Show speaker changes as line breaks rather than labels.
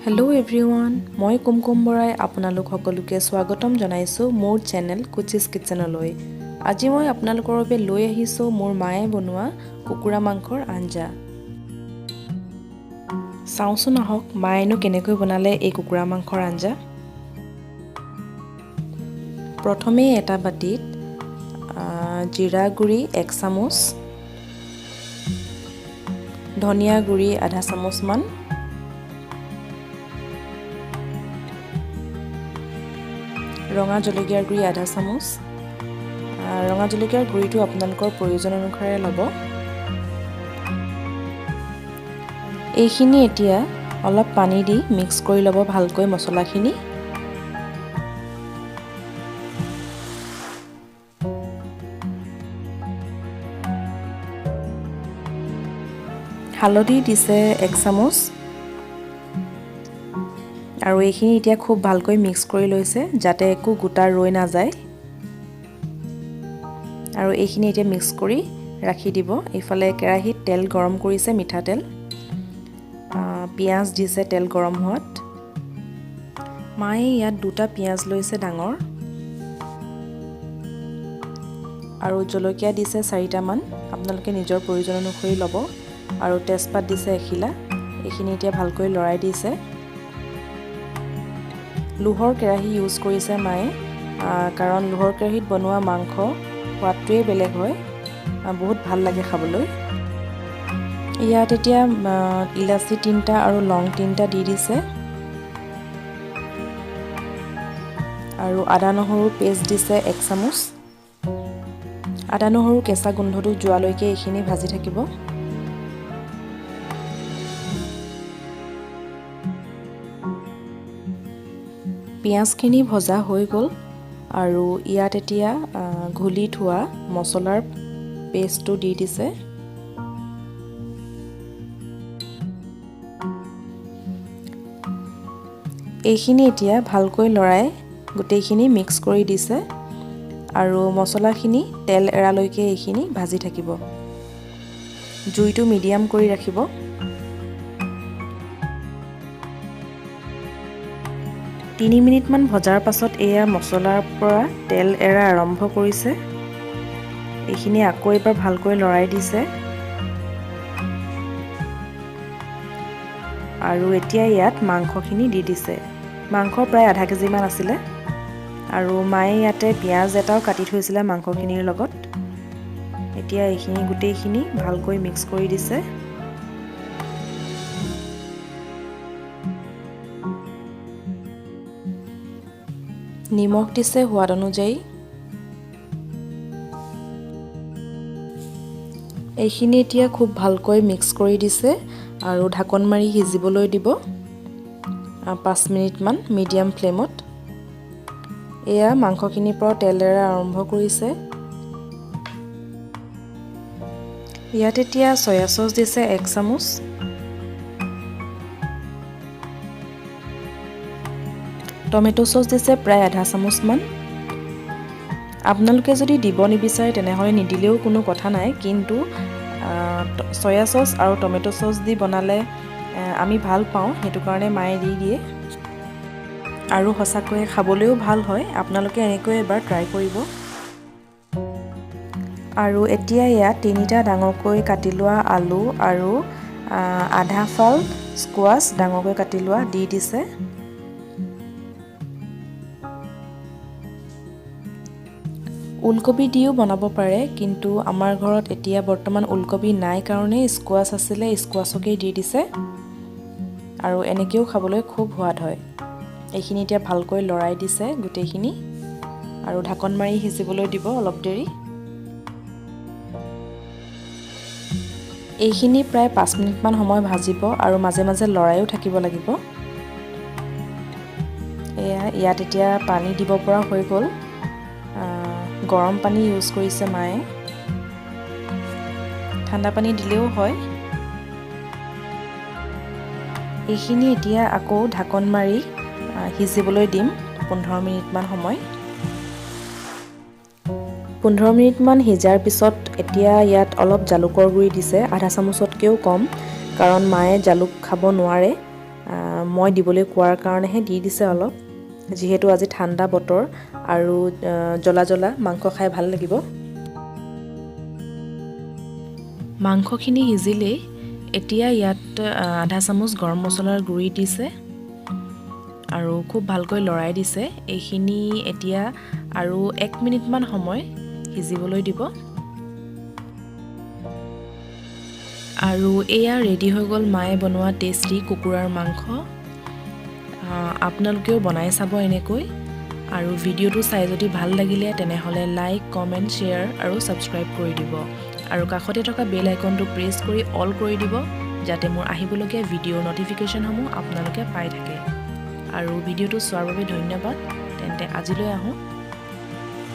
Hello' everyone, মই কুমকুম বৰাই আপোনালোক সকলোকে স্বাগতম জনাইছোঁ মোৰ চেনেল কুচিজ কিটচেনলৈ। আজি মই আপোনালোকৰ বাবে লৈ আহিছোঁ মোৰ মায়ে বনোৱা কুকুৰা মাংসৰ আঞ্জা। চাওঁচোন আহক মায়েনো কেনেকৈ বনালে এই কুকুৰা মাংসৰ আঞ্জা। প্ৰথমে এটা বাতিত জিৰা গুড়ি 1 চামুচ, ধনিয়া গুড়ি আধা চামুচমান, ৰঙা জলকীয়াৰ গুড়ি আধা চামুচ। ৰঙা জলকীয়াৰ গুড়িটো আপোনালোকৰ প্ৰয়োজন অনুসাৰে ল'ব। এইখিনি এতিয়া অলপ পানী দি মিক্স কৰি ল'ব ভালকৈ মছলাখিনি। হালধি দিছে 1 চামুচ আৰু এইখিনি এতিয়া খুব ভালকৈ মিক্স কৰি লৈছে যাতে একো গোটা ৰৈ নাযায়। আৰু এইখিনি এতিয়া মিক্স কৰি ৰাখি দিব। এইফালে কেৰাহীত তেল গৰম কৰিছে, মিঠাতেল, পিঁয়াজ দিছে তেল গৰম হোৱাত। মায়ে ইয়াত 2টা পিঁয়াজ লৈছে ডাঙৰ, আৰু জলকীয়া দিছে 4টামান, আপোনালোকে নিজৰ প্ৰয়োজন অনুসৰি ল'ব। আৰু তেজপাত দিছে এখিলা। এইখিনি এতিয়া ভালকৈ লৰাই দিছে। লোহৰ কেৰাহী ইউজ কৰিছে মায়ে, কাৰণ লোহৰ কেৰাহীত বনোৱা মাংস সোৱাদটোৱেই বেলেগ হয়, বহুত ভাল লাগে খাবলৈ। ইয়াত এতিয়া ইলাচি 3টা আৰু লং 3টা দি দিছে আৰু আদা নহৰু পেষ্ট দিছে 1 চামুচ। আদা নহৰু কেঁচা গোন্ধটো যোৱালৈকে এইখিনি ভাজি থাকিব। পিঁয়াজখিনি ভজা হৈ গ'ল আৰু ইয়াত এতিয়া ঘুলি থোৱা মছলাৰ পেষ্টটো দি দিছে। এইখিনি এতিয়া ভালকৈ লৰাই গোটেইখিনি মিক্স কৰি দিছে আৰু মছলাখিনি তেল এৰালৈকে এইখিনি ভাজি থাকিব। জুইটো মিডিয়াম কৰি ৰাখিব। 3 মিনিটমান ভজাৰ পাছত এয়া মছলাৰ পৰা তেল এৰা আৰম্ভ কৰিছে। এইখিনি আকৌ এবাৰ ভালকৈ লৰাই দিছে আৰু এতিয়া ইয়াত মাংসখিনি দি দিছে। মাংস প্ৰায় আধা কেজিমান আছিলে আৰু মায়ে ইয়াতে পিঁয়াজ এটাও কাটি থৈছিলে মাংসখিনিৰ লগত। এতিয়া এইখিনি গোটেইখিনি ভালকৈ মিক্স কৰি দিছে। নিমখ দিছে সোৱাদ অনুযায়ী। এইখিনি এতিয়া খুব ভালকৈ মিক্স কৰি দিছে আৰু ঢাকন মাৰি সিজিবলৈ দিব 5 মিনিটমান মিডিয়াম ফ্লেমত। এয়া মাংসখিনিৰ পৰা তেল এৰা আৰম্ভ কৰিছে। ইয়াত এতিয়া চয়া চচ দিছে 1 চামুচ, টমেট' চচ দিছে প্ৰায় আধা চামুচমান। আপোনালোকে যদি দিব নিবিচাৰে তেনেহ'লে নিদিলেও কোনো কথা নাই, কিন্তু চয়া চচ আৰু টমেট' চচ দি বনালে আমি ভাল পাওঁ, সেইটো কাৰণে মায়ে দি দিয়ে আৰু সঁচাকৈয়ে খাবলৈও ভাল হয়। আপোনালোকে এনেকৈ এবাৰ ট্ৰাই কৰিব। আৰু এতিয়া ইয়াত 3টা ডাঙৰকৈ কাটি লোৱা আলু আৰু আধা ফাল স্কোৱাচ ডাঙৰকৈ কাটি লোৱা দি দিছে। ওলকবি দিও বনাব পাৰে, কিন্তু আমাৰ ঘৰত এতিয়া বৰ্তমান ওলকবি নাই কাৰণে স্কোৱাচ আছিলে, স্কোৱাচকেই দি দিছে আৰু এনেকৈও খাবলৈ খুব সোৱাদ হয়। এইখিনি এতিয়া ভালকৈ লৰাই দিছে গোটেইখিনি আৰু ঢাকন মাৰি সিজিবলৈ দিব অলপ দেৰি। এইখিনি প্ৰায় 5 মিনিটমান সময় ভাজিব আৰু মাজে মাজে লৰাইও থাকিব লাগিব। এয়া ইয়াত এতিয়া পানী দিব পৰা হৈ গ'ল। গৰম পানী ইউজ কৰিছে মায়ে, ঠাণ্ডা পানী দিলেও হয়। এইখিনি এতিয়া আকৌ ঢাকন মাৰি সিজিবলৈ দিম 15 মিনিটমান সময়। 15 মিনিটমান সিজাৰ পিছত এতিয়া ইয়াত অলপ জালুকৰ গুড়ি দিছে, আধা চামুচতকৈও কম, কাৰণ মায়ে জালুক খাব নোৱাৰে। মই দিবলৈ কোৱাৰ কাৰণেহে দি দিছে অলপ, যিহেতু আজি ঠাণ্ডা বতৰ আৰু জ্বলা জ্বলা মাংস খাই ভাল লাগিব। মাংসখিনি সিজিলেই এতিয়া ইয়াত আধা চামুচ গৰম মছলাৰ গুড়ি দিছে আৰু খুব ভালকৈ লৰাই দিছে। এইখিনি এতিয়া আৰু 1 মিনিটমান সময় সিজিবলৈ দিব। আৰু এয়া ৰেডি হৈ গ'ল মায়ে বনোৱা টেষ্টি কুকুৰাৰ মাংস। আপোনালোকেও বনাই চাব এনেকৈ। আৰু ভিডিঅ'টো চাই যদি ভাল লাগিলে তেনেহ'লে লাইক, কমেণ্ট, শ্বেয়াৰ আৰু ছাবস্ক্ৰাইব কৰি দিব আৰু কাষতে থকা বেল আইকনটো প্ৰেছ কৰি অল কৰি দিব, যাতে মোৰ আহিবলগীয়া ভিডিঅ'ৰ ন'টিফিকেশ্যনসমূহ আপোনালোকে পাই থাকে। আৰু ভিডিঅ'টো চোৱাৰ বাবে ধন্যবাদ। তেন্তে আজিলৈ আহোঁ।